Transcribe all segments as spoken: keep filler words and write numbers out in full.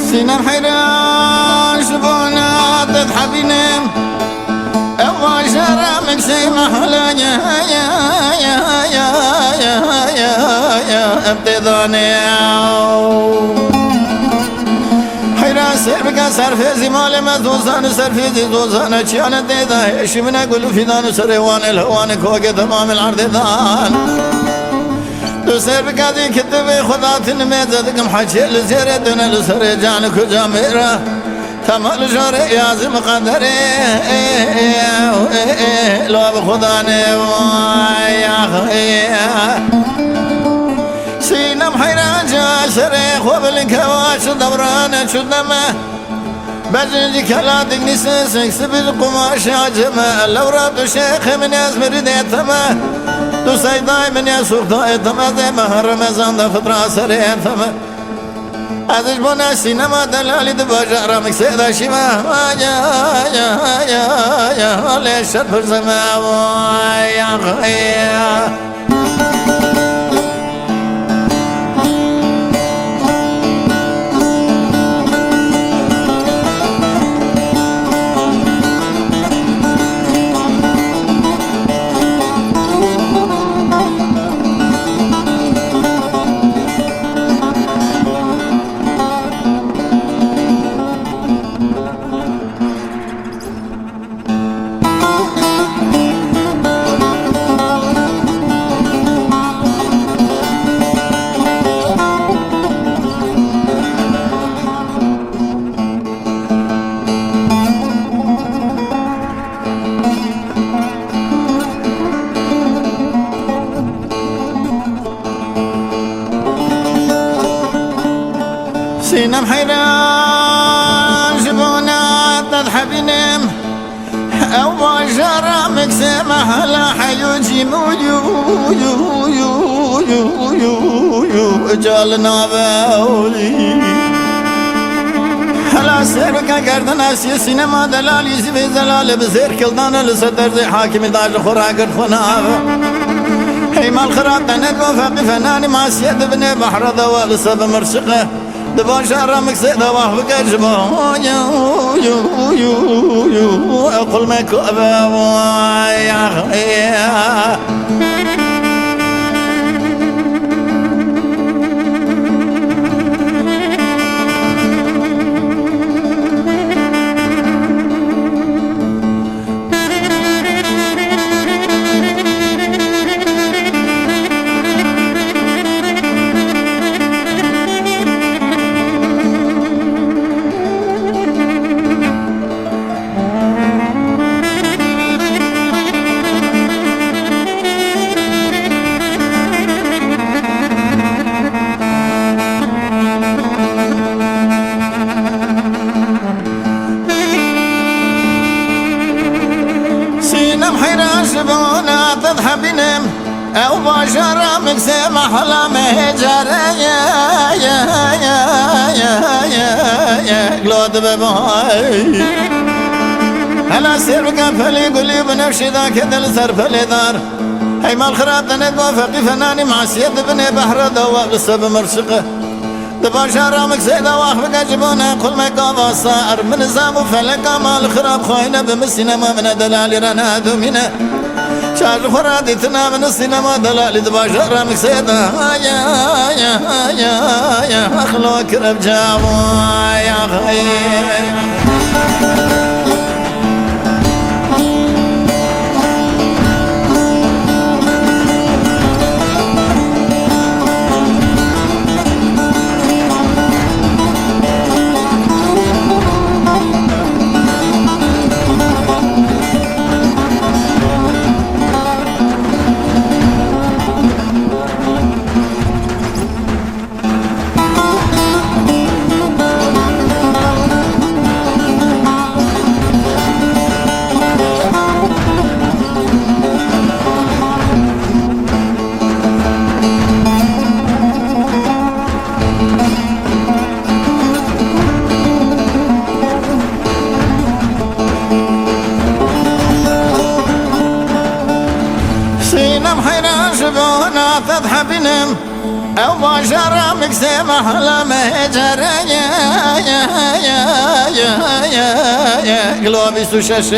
Sînem heyran ji bona te dihebînim. Ew bajara min sê mehla ye, ye, ye, ye, ye, ye, ye, em tê danê. Heyran sêr bike serfêzî malê me zozan û serfêzî zozan e çiyane tê de hêşî min e gul û fîdan û serê wan ê li wan ê kokê temamê li erdê dan. Tu sêr bike dî kitibê xwe datin mêze dikim heçê li zêrê dune li serê can û kuca mêra. Tema li jorê yazim qederê, lo bi xudanê vay ax. Sînem heyran ca serê xwe bilkewa çi dewrane çi deme. Bejin jî kela dignîsin sing sibir qumaşê acime. Lewra tu şêxê min ez miridê teme. Tu seydayê min ez suxtayê teme. Dê meh Remezan de fitra serê teme. Ez ji bona sînema delalî di bajara Miksê de şîme. Lê şer pirzime. Sînem heyran ji bona te dihebînim. Ew bajara Miksê mehela heyû cîmû yû, yû, yû, yû, yû, yû, ca li nave. Hela sêr bike gerdin esiyê sînema delalî zîvê zelalê bi zêr kildane li ser derzê hakimî da ji xwe ragirt xwe nave. Hey mal xirab te nedba feqî fenanî masiye dibinê behra de we li se bi mirşiqe. Di bajara Miksê de wax bike ji bo. Ew qulmê ku be. Sînem heyran ji bona te dihebînim. Ew bajara Miksê mehela me hêcare ye, ye, ye, ye, ye, ye, glo dibe bay. Hela sêr bike pelî gulî binevşî da kete li ser pelê dar. Hey mal xirab te nedba feqî fenanî masiye dibinê behra da we li se bi mirşiqe. Di bajara Miksê de wax bike ji bona qulmeka vasar. Min nizam û feleka mal xirab xwayne bi min sînema min e delalî re nedomîne. Çar ji xwe re dîtina min sînema delalî di bajara Miksê de. Ya, ya, ya, ya, xilo kireb cavo, ya, ya. Bînim ew bajara miksê mehela me hêcere ye, ye, ye, ye, ye, ye, ye, gilo bîst û şeş e.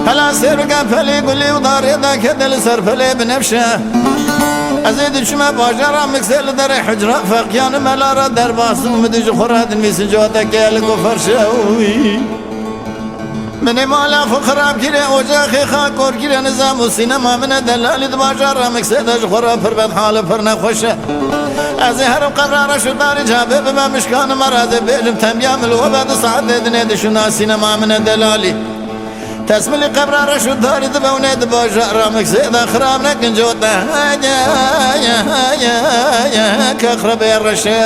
Hela sêrike pelê gulî û darê dake de li ser pelê binevşe. Ez ê diçime bajara miksê li derê hicra feqiyane melara derbas û min dî ji xwe re dinivîsin coteke li ku ferşe. Wî. Min ê mala xwe xirab kire, ocaxê xwe kor kire, nizam û sînema min e delalî di bajara miksê de ji xwe re pir bedhal û pir nexweş e. Ez ê herim qebra reş û darî cabê bibe mişkanima re dê bêjim tembiya min li we be du saet dê dinê dişûna sînema min e delalî. Tesmilî qebra reş û darî dibe û nê di bajara miksê de xirab nekin cot e. Ke xirabê reşê.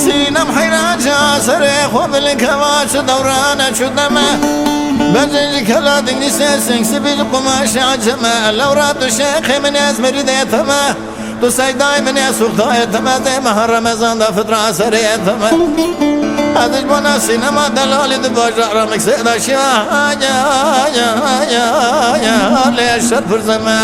Sînem heyran ca serê xwe bilkeva çi dewrane çi deme. Becê ji kela dingî sê sing sibî ji qumaşê aceme. Lewra tu şêxê min ez merîdê teme. Tu seydayê min ez suxtayê teme. Dê meha Remezan de fitra serê teme. Ez ji bona sînema delalî di bajara miksê de şiya. Lê şer pirzeme.